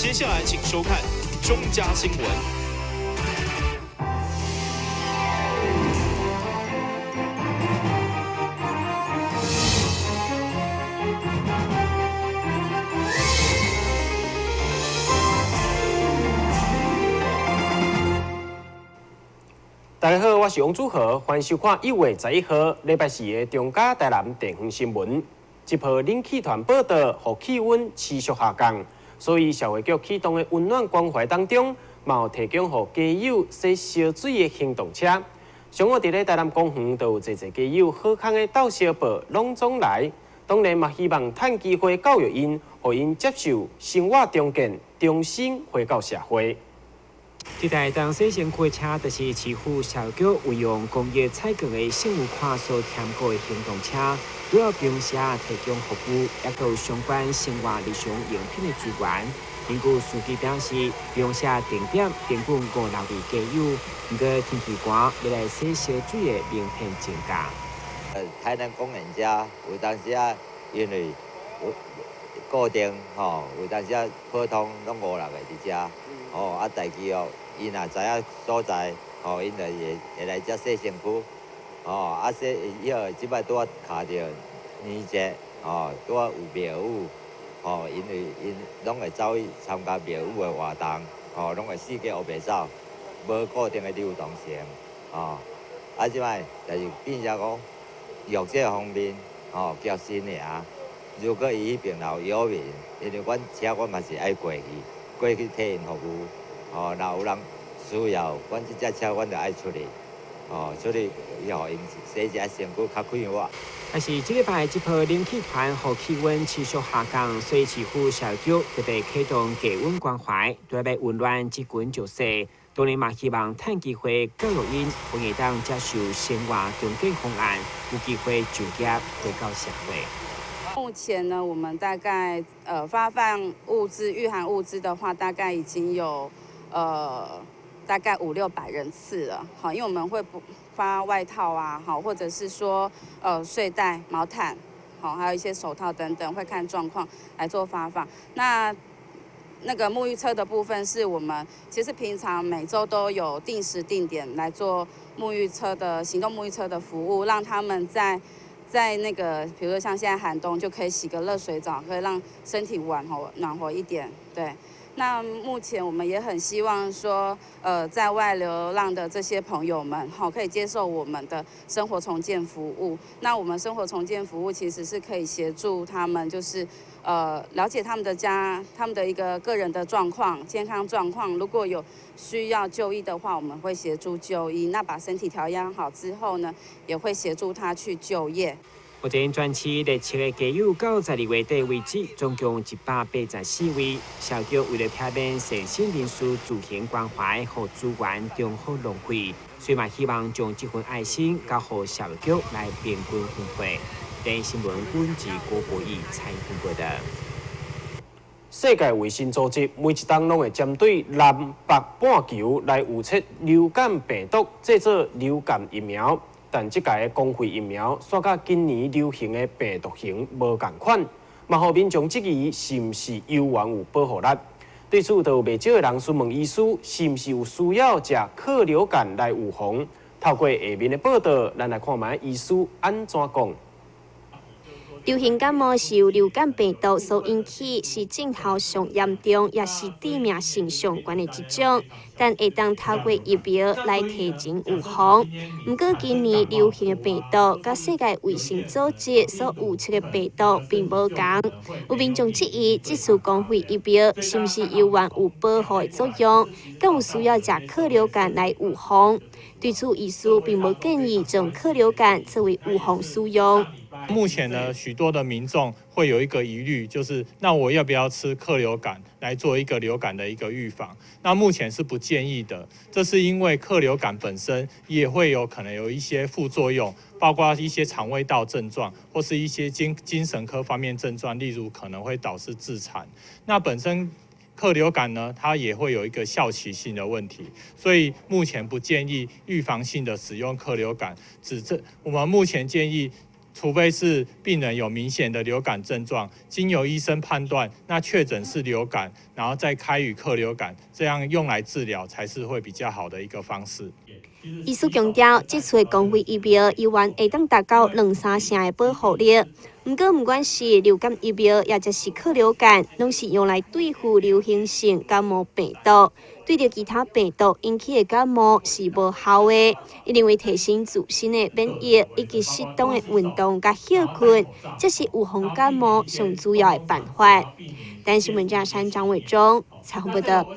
接下來請收看中嘉新聞。大家好，我是王祖豪，歡迎收看1月11號禮拜四的中嘉台南地方新聞。這波冷氣團報道，予氣溫持續下降，所以社會局啟動的溫暖關懷當中，嘛有提供予街友洗燒水的行動車。上午佇咧台南公園，就有濟濟街友好康的鬥相報，攏總來。當然嘛，希望趁機會教育𪜶，予𪜶接受生活重建，重新回到社會。這台當洗身軀的車，就是市府社會局運用工業採購的信用卡所添購的行動車，除了平時提供服務，也閣有相關生活日常用品的資源。根據司機表示，平時定點定穩五六位街友，毋過天氣寒，欲來洗燒水的明顯增加。台南公園遮有當時啊，因為有固定吼，有當時啊普通攏五六個佇遮。哦，啊，代志哦，𪜶若知影所在，吼，𪜶就會會來遮洗身軀，吼，啊洗以後這擺拄仔卡著年節，吼，拄仔有廟宇，吼，因為𪜶攏會走去參加廟宇的活動，吼，攏會四界烏白走，無固定的流動性，吼，啊，這擺就是變成講，藥這方面，吼，較新穎。如果伊彼邊若有遊民，因為阮車阮嘛是愛過去。過去替𪜶服務，吼，若有人需要，阮這隻車阮就愛出去，吼，出去予𪜶洗一下身軀較快活。但是這禮拜這波冷氣團予氣溫持續下降，所以市府社會局特別啟動低溫關懷，對欲溫暖這群弱勢。當然嘛，希望趁機會教育𪜶，予會當接受生活重建方案，有機會就業回到社會。目前呢，我們大概發放物資、御寒物資的話，大概已經有大概五六百人次了。好，因為我們會不發外套啊，好，或者是說睡袋、毛毯，好，還有一些手套等等，會看狀況來做發放。那個沐浴車的部分，是我們其實平常每週都有定時定點來做沐浴車的行動沐浴車的服務，讓他們在那個，比如說像現在寒冬，就可以洗個熱水澡，可以讓身體暖和暖和一點。對，那目前我們也很希望說，在外流浪的這些朋友們，好，可以接受我們的生活重建服務。那我們生活重建服務其實是可以協助他們，就是了解他們的家、他們的一個個人的狀況、健康狀況。如果有需要就醫的話，我們會協助就醫。那把身體調養好之後呢，也會協助他去就業。目前全市列冊的街友到12月底為止，總共184位。社局為了避免善心人士自行關懷予資源重複浪費，所以嘛希望將這份愛心交予社會局來平均分配。電視新聞本節郭國義採訪報道。世界衛生組織每一冬攏會針對南北半球來預測流感病毒，製作流感疫苗。但這屆的公費疫苗，煞佮今年流行的病毒型無仝款，嘛予民眾質疑是毋是猶原有保護力。對此，就有袂少的人詢問醫師，是毋是有需要食克流感來預防？透過下面的報道，咱來看覓醫師按怎講。流行感冒是由流感病毒所引起，是症頭上嚴重，也是致命性上懸的一種。但會當透過疫苗來提前預防。毋過今年流行的病毒，佮世界衛生組織所預測的病毒並無仝。有民眾質疑，這次公費疫苗是毋是猶原有保護的作用？敢有需要食克流感來預防？對此，醫師並無建議將克流感作為預防使用。目前呢，許多的民眾會有一個疑慮，就是那我要不要吃克流感來做一個流感的一個預防？那目前是不建議的，這是因為克流感本身也會有可能有一些副作用，包括一些腸胃道症狀或是一些精神科方面症狀，例如可能會導致自殘。那本身克流感呢，它也會有一個效期性的問題，所以目前不建議預防性的使用克流感。只這我們目前建議。除非是病人有明顯的流感症狀，經由醫生判斷，那確診是流感，然後再開予克流感，這樣用來治療才是會比較好的一個方式。醫師強調，這次的公費疫苗猶原會當達到兩三成的保護力。毋過，毋管是流感疫苗，抑者是克流感，攏是用來對付流行性感冒病毒。對著其他病毒引起的感冒是無效的。伊認為提升自身的免疫以及適當的運動佮歇睏，這是預防感冒上主要的辦法。台視新聞記者張偉忠採訪報導。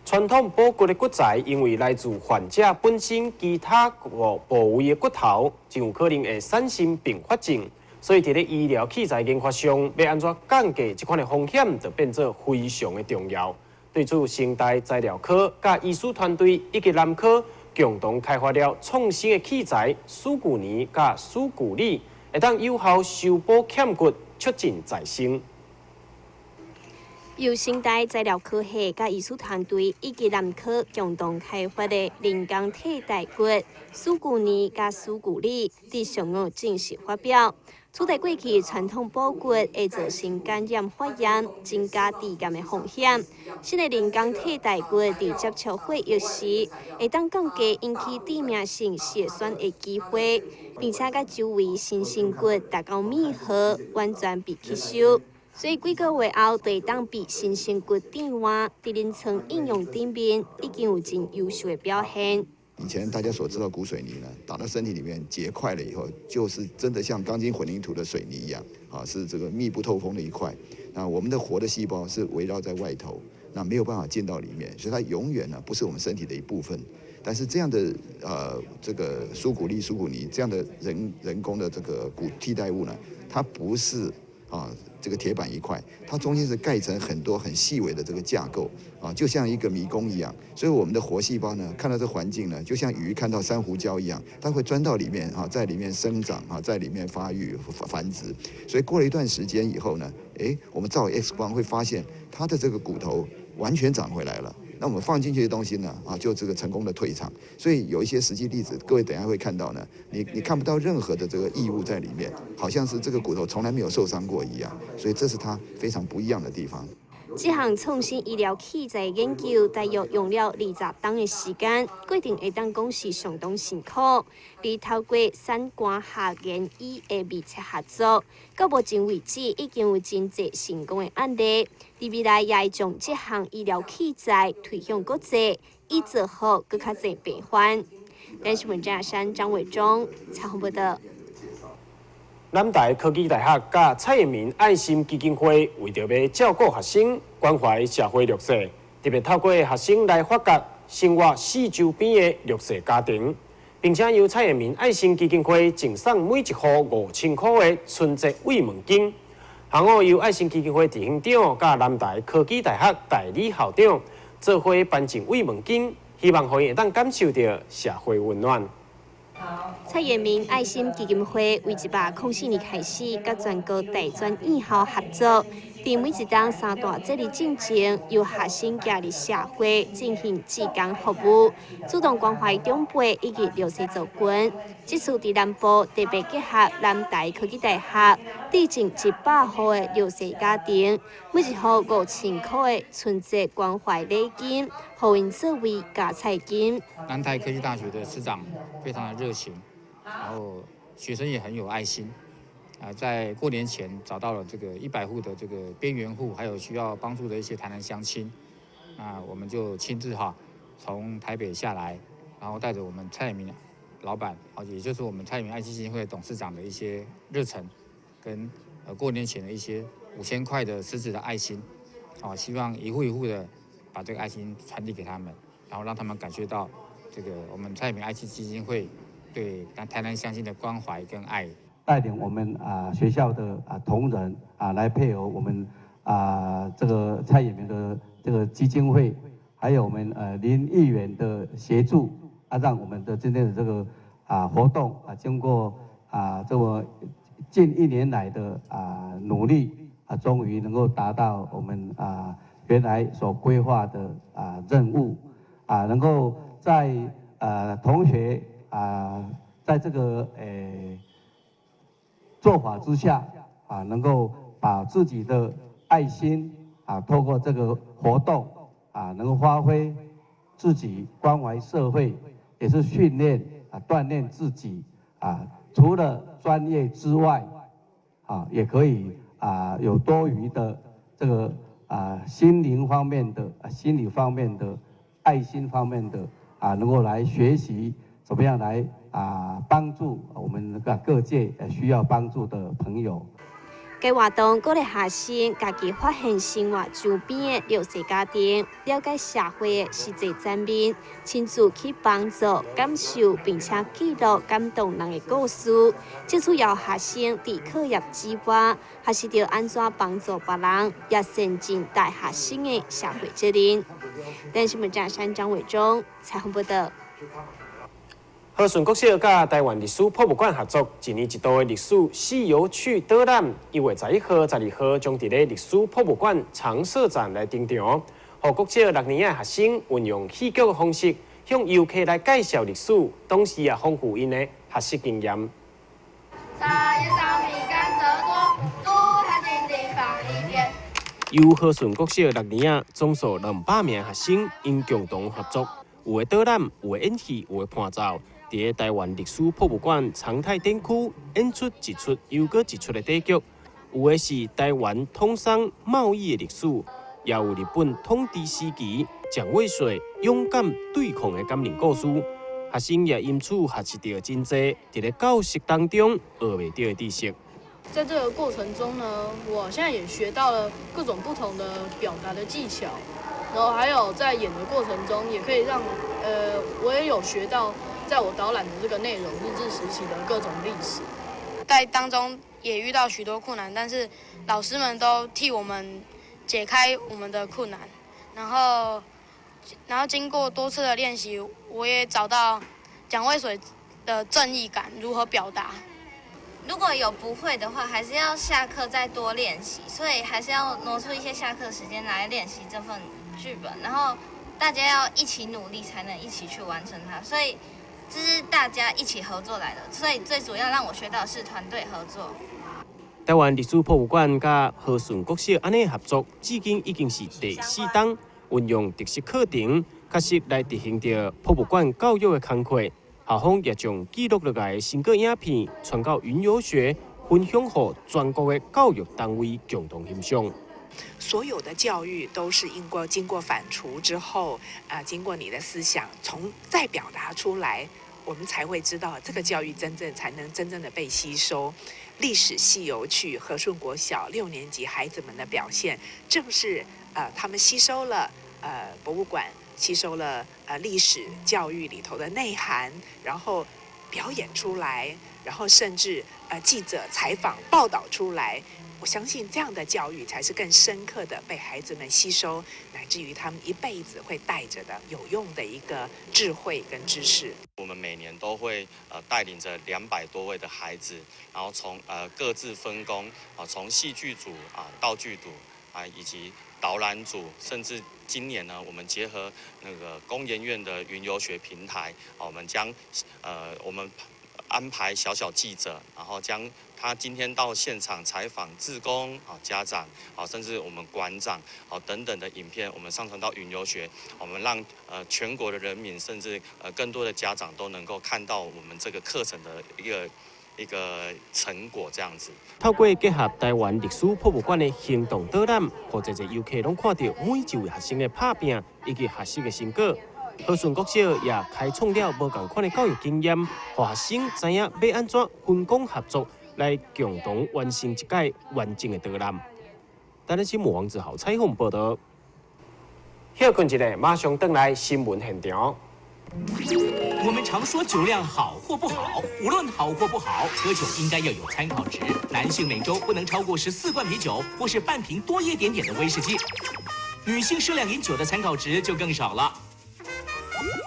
傳統補骨的骨材，因為來自患者本身其他個部位的骨頭，真有可能會產生併發症。所以，佇咧醫療器材研發上，欲按怎降低這款的風險，就變做非常的重要。對此，成大材料科佮醫師團隊以及南科共同開發了創新的器材——死骨泥佮死骨鋰，會當有效修補欠骨，促進再生。由成大材料科系佮醫師團隊以及南科共同開發的人工替代骨死骨泥佮死骨鋰，佇上午正式發表。取代過去傳統補骨會造成感染發炎、增加致癌的風險。新的人工替代骨佇接觸血液時，會當降低引起致命性血栓的機會，並且佮周圍新生骨達到密合，完全被吸收。所以幾個月後，就會當被新生骨轉換，佇臨床應用頂面已經有真優秀的表現。以前大家所知道骨水泥呢，打到身體裡面結塊了以後，就是真的像鋼筋混凝土的水泥一樣，啊，是這個密不透風的一塊。那我們的活的細胞是圍繞在外頭，那沒有辦法進到裡面，所以它永遠呢不是我們身體的一部分。但是這樣的這個蘇骨力、蘇骨泥這樣的人工的這個骨替代物呢，它不是啊，這個鐵板一塊，它中間是蓋成很多很細微的這個架構啊，就像一個迷宮一樣。所以我們的活細胞呢，看到這環境呢，就像魚看到珊瑚礁一樣，它會鑽到裡面啊，在裡面生長啊，在裡面發育繁殖。所以過了一段時間以後呢，誒，我們照 X 光會發現它的這個骨頭完全長回來了。那我們放進去的東西呢，啊，就這個成功的退場。所以有一些實際例子，各位等下會看到呢，你看不到任何的這個異物在裡面，好像是這個骨頭從來沒有受傷過一樣。所以這是它非常不一樣的地方。這項創新醫療器材研究大約用了20冬的時間，過程會當講是相當辛苦。而透過產官學研醫的密切合作，到目前為止已經有真濟成功的案例。佇未來也會將這項醫療器材推向國際，以造福閣較濟病患。電視記者張偉忠採訪報導。南台科技大學佮蔡衍明愛心基金會為著欲照顧學生、關懷社會弱勢，特別透過學生來發掘生活四周邊的弱勢家庭，並且由蔡衍明愛心基金會贈送每一戶5000箍的春節慰問金。下午由愛心基金會執行長佮南台科技大學代理校長做伙頒贈慰問金，希望予𪜶會當感受著社會溫暖。蔡衍明愛心基金會為104年開始，佮全國大專院校合作，佇每一冬三大節日進前，由學生行入社會進行志工服務，主動關懷長輩以及弱勢族群。這次佇南部特別結合南台科技大學，致贈100戶的弱勢家庭，每一戶5000箍的春節關懷禮金，予𪜶作為加菜金。南台科技大學的師長非常的熱情，然後學生也很有愛心，啊，在過年前找到了這個100戶的這個邊緣戶，還有需要幫助的一些台南鄉親，那我們就親自哈從台北下來，然後帶着我們蔡衍明老闆，啊，也就是我們蔡衍明愛心基金會董事長的一些熱忱，跟過年前的一些5000塊的實質的愛心，啊，希望一戶一戶的把這個愛心傳遞給他們，然後讓他們感覺到這個我們蔡衍明愛心基金會對台南鄉親的關懷跟愛。帶領我們學校的同仁來配合我們這個蔡衍明的這個基金會，還有我們林議員的協助，讓我們的今天的這個活動經過這麼近一年來的努力，終於能夠達到我們原來所規劃的任務，能夠在同學在這個。做法之下，能夠把自己的愛心透過這個活動能夠發揮自己關懷社會，也是訓練鍛煉自己除了專業之外，也可以有多餘的這個心靈方面的、心理方面的、愛心方面的能夠來學習怎麼樣來幫助我們各界需要幫助的朋友。該活動鼓勵學生家己發現生活周邊的弱勢家庭，了解社會的實際層面，親自去幫助、感受，並且記錄感動人的故事。這次要學生佇課業之外，學習著按怎幫助別人，也善盡大學生的社會責任。電視新聞張山張偉忠採訪報道。和順國小佮台灣歷史博物館合作，一年一度的歷史戲遊趣導覽，1月11號、12號將佇咧歷史博物館常設展來登場，予國小六年的學生運用戲劇的方式，向遊客來介紹歷史，同時也豐富𪜶的學習經驗。茶葉、稻米、甘蔗多，滷蛋放一邊。由和順國小六年仔總數200名學生，𪜶共同合作，有的導覽，有的演戲，有的伴奏。佇咧台灣歷史博物館長泰展區演出一齣又閣一齣的短劇，有的是台灣通商貿易的歷史，也有日本統治時期蔣渭水勇敢對抗的感人故事。學生也因此學習著真濟佇咧教室當中學袂著的知識。在這個過程中呢，我現在也學到了各種不同的表達的技巧，然後還有在演的過程中，也可以讓，我也有學到。在我導覽的這個內容，日治時期的各種歷史，在當中也遇到許多困難，但是老師們都替我們解開我們的困難，然後經過多次的練習，我也找到蔣渭水的正義感如何表達。如果有不會的話，還是要下課再多練習，所以還是要挪出一些下課時間來練習這份劇本，然後大家要一起努力，才能一起去完成它，所以。這是大家一起合作來的，所以最主要讓我學到的是團隊合作。台灣歷史博物館佮和順國小按呢合作，至今已經是第四冬，運用特色課程，確實來執行著博物館教育的工課。校方也將記錄落來的成果影片傳到雲遊學，分享予全國的教育單位共同欣賞。所有的教育都是經過反芻之後，經過你的思想，從再表達出來，我們才會知道這個教育真正才能真正的被吸收。歷史戲遊趣和順國小六年級孩子們的表現，正是他們吸收了博物館，吸收了歷史教育裡頭的內涵，然後表演出來，然後甚至記者採訪報道出來。我相信這樣的教育才是更深刻的被孩子們吸收，乃至於他們一輩子會帶着的有用的一個智慧跟知識。我們每年都會帶領着200多位的孩子，然後從各自分工啊，從戲劇組啊、道具組啊以及導覽組，甚至今年呢，我們結合那個工研院的雲遊學平台，我們將我們安排小小記者，然後將他今天到現場採訪志工啊、家長啊，甚至我們館長啊等等的影片，我們上傳到雲遊學，我們讓全國的人民，甚至更多的家長都能夠看到我們這個課程的一個成果，這樣子。透過結合台灣歷史博物館的行動導覽，予濟濟遊客攏看著每一位學生的拍拚以及學習的成果。和順國小也開創了無仝款的教育經驗，予學生知影欲按怎分工合作，來共同完成一屆完整的導覽。台南新聞王子豪採訪報道。歇睏一下，馬上轉來新聞現場。我們常說酒量好或不好，無論好或不好，喝酒應該要有參考值。男性每週不能超過14罐啤酒，或是半瓶多一點點的威士忌。女性適量飲酒的參考值就更少了。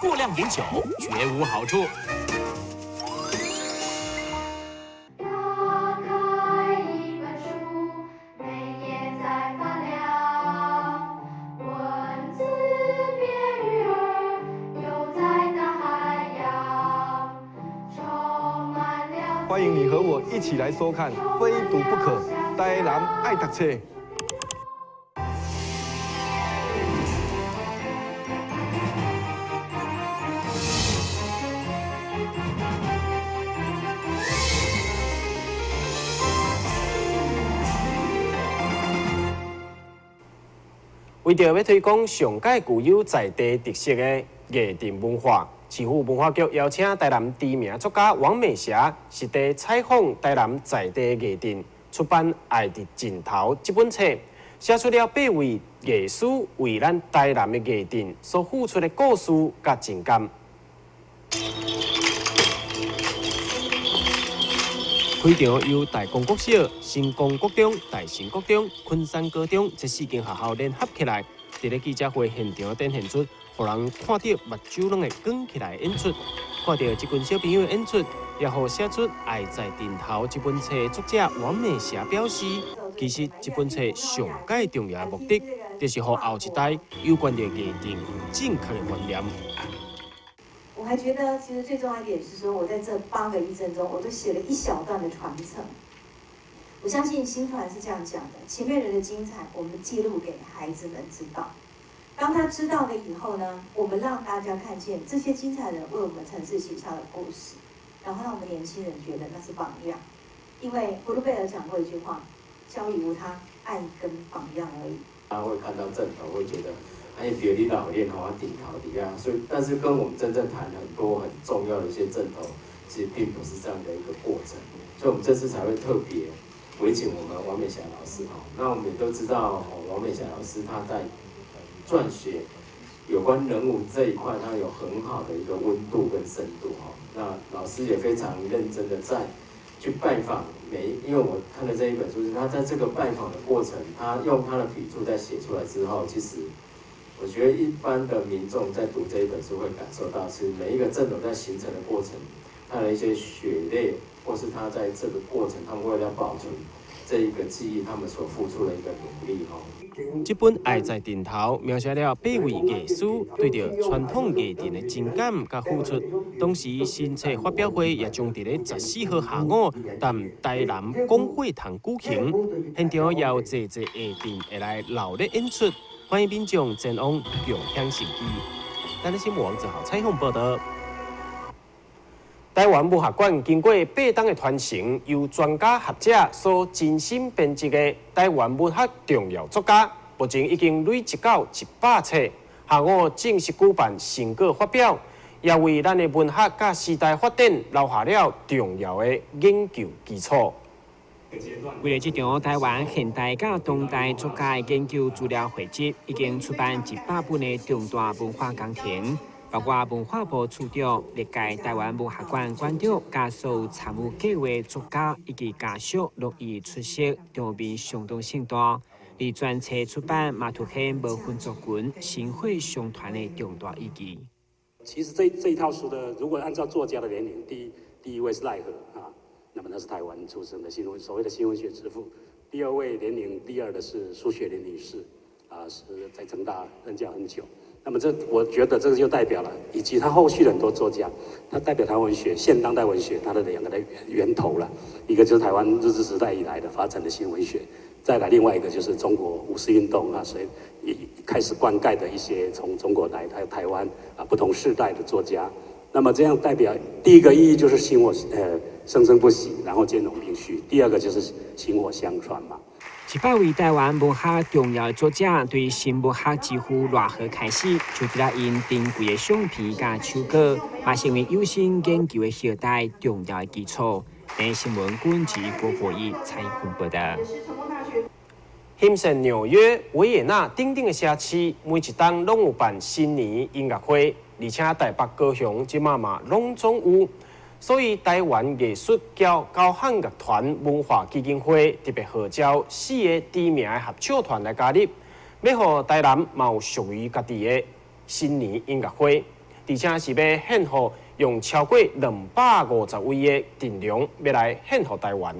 過量飲酒絕無好處。打開一本書，每頁在發亮，文字變魚兒，游在大海洋，充滿了。歡歡迎你和我一起來收看《非讀不可》，台南愛讀冊。為著欲推廣上蓋具有在地特色的藝陣文化，市府文化局邀請台南知名作家王美霞實地採訪台南在地藝陣，出版《愛佇盡頭》這本冊，寫出了八位藝師為咱台南的藝陣所付出的故事佮情感。會場由大公國小、新光國中、大成國中、昆山高中這四間學校聯合起來，佇咧記者會現場展現出，予人看著目睭攏會捲起來的演出。看著這群小朋友的演出，也予寫出《愛在盡頭》這本冊的作者王美霞表示，其實這本冊上蓋重要的目的，就是予後一代有關著藝陣正確的觀念。我還覺得，其實最重要一點是說，我在這8個一生中，我都寫了一小段的傳承。我相信新傳是這樣講的：前面人的精彩，我們記錄給孩子們知道。當他知道了以後呢，我們讓大家看見這些精彩人為我們城市寫下的故事，然後讓我們年輕人覺得那是榜樣。因為福祿貝爾講過一句話：教育無他，愛跟榜樣而已。他會看到陣頭，會覺得。哎，比如你老練吼，頂頭底下，所以但是跟我們真正談很多很重要的一些陣頭，其實並不是這樣的一個過程，所以我們這次才會特別委請我們王美霞老師吼。那我們也都知道，王美霞老師她在撰寫有關人物這一塊，她有很好的一個溫度跟深度吼。那老師也非常認真的在去拜訪每，因為我看了這一本書，是他在這個拜訪的過程，他用他的筆觸在寫出來之後，其實。我覺得一般的民眾在讀這一本書會感受到，其實每一個陣頭在形成的過程，他的一些血淚，或是他在這個過程，他們為了保存這一個記憶，他們所付出的一個努力。吼。這本《愛在盡頭》描寫了八位藝師對著傳統藝陣的情感佮付出。當時新冊發表會也將佇咧14號下午，佇台南廣會堂舉行，現場也有濟濟藝陣會來鬧熱演出。歡迎民眾前往共享盛舉。台南新聞王子豪採訪報導。台灣文學館經過8冬的傳承，由專家學者所精心編輯的台灣文學重要作家，目前已經累積到100冊。下午正式舉辦成果發表，也為咱的文學佮時代發展留下了重要的研究基礎。為了這場台灣現代佮當代作家的研究資料匯集，已經出版100本的重大文化工程，包括文化部處長、歷屆台灣文學館館長、佮所有參與計劃作家以及家屬，樂意出席，場面相當盛大。而全冊出版嘛，凸顯無分族群、薪火相傳的重大意義。其實這一套書的，如果按照作家的年齡，第一位是賴和啊。那麼他是台灣出生的新聞，所謂的新文學之父。第二位年齡第二的是蘇雪林女士，啊，是在成大任教很久。那麼這我覺得這個就代表了，以及他後續的很多作家，他代表台灣文學、現當代文學它的兩個的源頭了。一個就是台灣日治時代以來的發展的新文學，再來另外一個就是中國五四運動啊，所以一開始灌溉的一些從中國來台灣啊不同世代的作家。那麼這樣代表第一個意義就是薪火生生不息，然後兼容並蓄。第二個就是薪火相傳嘛。100位台灣文學重要的作者對新文學之父賴和開始，就佇咧𪜶珍貴的相片佮手稿，嘛成為有心研究的後代重要的基礎。台新聞郭郭博義採訪報道。欣羨紐約、維也納等等的城市，每一冬攏有辦新年音樂會，而且台北、高雄這馬嘛攏總有。所以台灣藝術交響樂團文化基金會特別號召4個知名的合唱團來加入，欲予台南嘛有屬於家己的新年音樂會，而且是欲獻予用超過250位的陣容，欲來獻予台灣。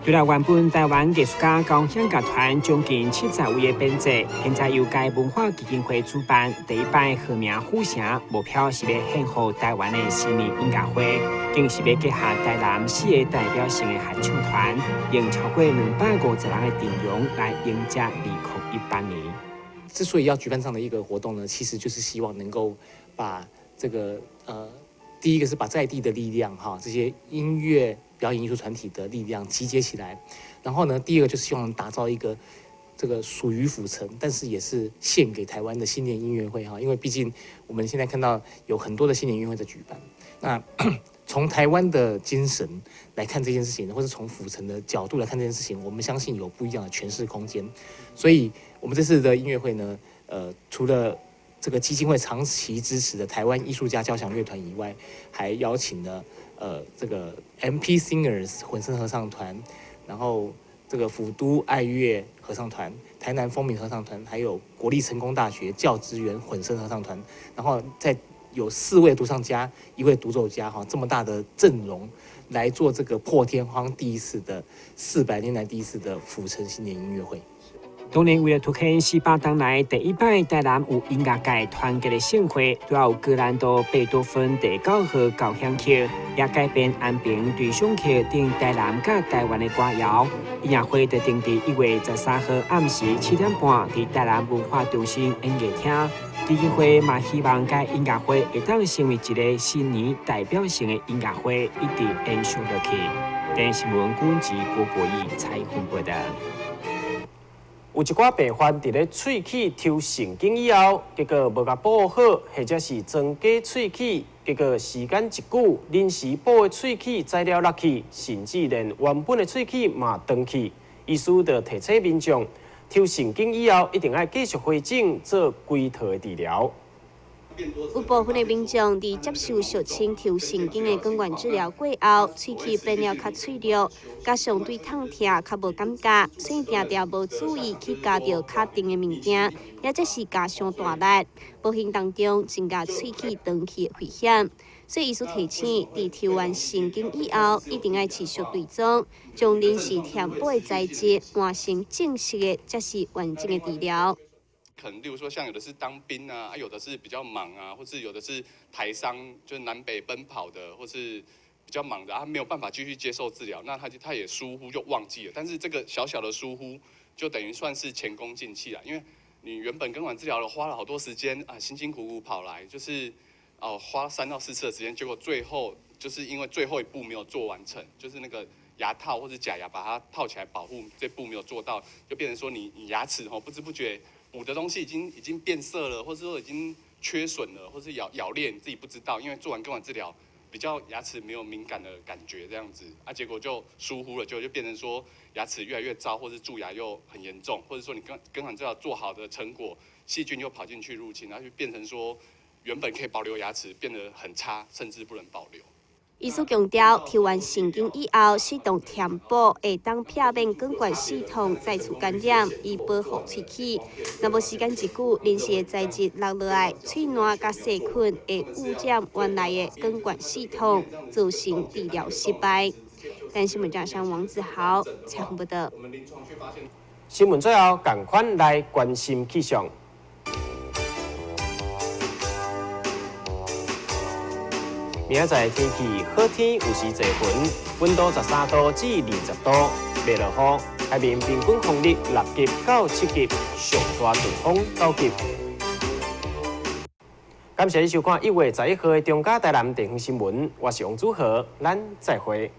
除了原本台灣藝術家交響樂團將近70位的編制，現在由該文化基金會主辦第一擺號名府城，目標是欲獻予台灣的新年音樂會，更是欲結合台南四个代表性的合唱團，用超過250人的陣容來迎接2018年。之所以要舉辦這樣的一個活動呢，其實就是希望能夠把這個第一個是把在地的力量哈，這些音樂表演藝術團體的力量集結起來，然後呢，第二個就是希望打造一個這個屬於府城，但是也是獻給台灣的新年音樂會哈，因為畢竟我們現在看到有很多的新年音樂會在舉辦，那從台灣的精神來看這件事情，或是從府城的角度來看這件事情，我們相信有不一樣的詮釋空間。所以，我們這次的音樂會呢，除了這個基金會長期支持的台灣藝術家交響樂團以外，還邀請了這個 MP Singers 混聲合唱團，然後這個府都愛樂合唱團、台南風鳴合唱團，還有國立成功大學教職員混聲合唱團，然後再有四位獨唱家、一位獨奏家，哈，這麼大的陣容來做這個破天荒第一次的400年來第一次的府城新年音樂會。當然，為了凸顯400冬來第一擺台南有音樂界團結的盛會，都有高難度貝多芬第九號交響曲，也改編安平對象曲等台南佮台灣的歌謠。音樂會就定佇1月13號暗時7點半，佇台南文化中心演藝廳。基金會嘛希望該音樂會會當成為一个新年代表性的音樂會，一直延續落去。電視新聞軍事郭博義採訪報道。有一寡病患佇咧喙齒抽神經以後，結果無共補好，或者是裝假喙齒，結果時間一久，臨時補的喙齒材料落去，甚至連原本的喙齒嘛斷去。醫師就提醒民眾，抽神經以後一定愛繼續回診做規套的治療。有部分的民眾佇接受俗稱抽神經的根管治療過後，喙齒變了較脆弱，加上對痛疼較無感覺，所以定定無注意去咬著較重的物件，抑者是咬傷大力，無形當中增加喙齒斷去的危險。所以醫師提醒，佇抽完神經以後，一定愛持續追蹤，將臨時填補的材質換成正式的，才是完整的治療。可能，例如說，像有的是當兵啊，有的是比較忙啊，或是有的是台商，就是南北奔跑的，或是比較忙的，他沒有辦法繼續接受治療，那他也疏忽就忘記了。但是這個小小的疏忽，就等於算是前功盡棄了，因為你原本根管治療了，花了好多時間啊，辛辛苦苦跑來，就是哦花3到4次的時間，結果最後就是因為最後一步沒有做完成，就是那個牙套或者假牙把它套起來保護這步沒有做到，就變成說你牙齒吼不知不覺。補的東西已經變色了，或者說已經缺損了，或是咬咬裂，你自己不知道，因為做完根管治療，比較牙齒沒有敏感的感覺，這樣子啊，結果就疏忽了，就變成說牙齒越來越糟，或是蛀牙又很嚴重，或者說你根管治療做好的成果，細菌又跑進去入侵，然後就變成說原本可以保留牙齒變得很差，甚至不能保留。醫師強調，抽完神經以後，適當填補會當避免根管系統再次感染，以保護喙齒。若無時間一久，臨時的材質落落來，喙瀾佮細菌會污染原來的根管系統，造成治療失敗。但新聞加上王子豪採訪報道。新聞最後，仝款來關心氣象。明仔載天氣好天，有時濟雲，溫度13度至20度，袂落雨。海面平均風力6級到7級，上大陣風9級。感謝你收看1月11號的中嘉台南地方新聞，我是王祖豪，咱再會。